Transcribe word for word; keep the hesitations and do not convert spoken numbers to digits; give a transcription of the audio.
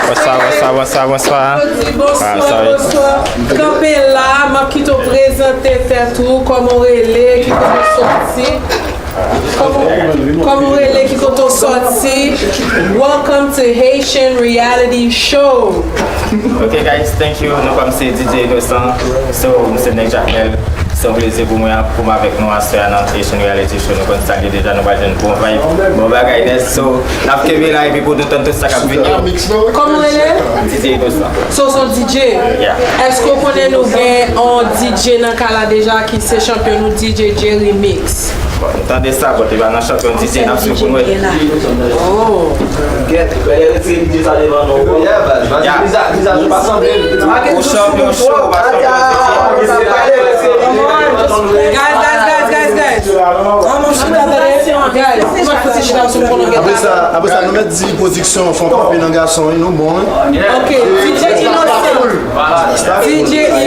Bonswa, bonswa, bonswa, bonswa. Yo di bonswa, bonswa. Kanpe la, m ap kite w prezante tèt ou, kòman w rele, ki kote w sòti. Kòman, kòman w rele, ki kote w sòti. Welcome to Haitian Reality Show. Ok, guys, thank you. Non pa m se D J Innocent. So, m se nèg Jakmèl. Se yon plezi pou mwen pou m avèk nou aswè a nan Haitian Reality Show. Nou konn sa l ye deja, nou pral jwenn bon vibe, bon bagay nèt. So, n ap kenbe la epi pou nou tann tout sa k ap vini yo. Kòman w rele? D J Innocent. So, w se yon D J? Yeah. Èske w konnen nou gen yon D J nan kay la deja ki se chanpyon nou, D J Jerry Mix? Bon, nou tande sa, but li pa nan chanpyon D J, n ap swiv pou nou wè. Oh. Gèt, fè lè retire D J sa devan nou. Yeah, baz, baz, vizaj, vizaj ou pa sanble. Ou chanpyon cho, ou pa chanpyon D J. Guys, guys, guys, guys, guys. Guys, mwen fouti chita sou kono. Apre sa, apre sa, nou mèt di pwodiksyon fè kanpe nan gason, wi, nou bon, wi. Ok, D J Innocent. D J Innocent.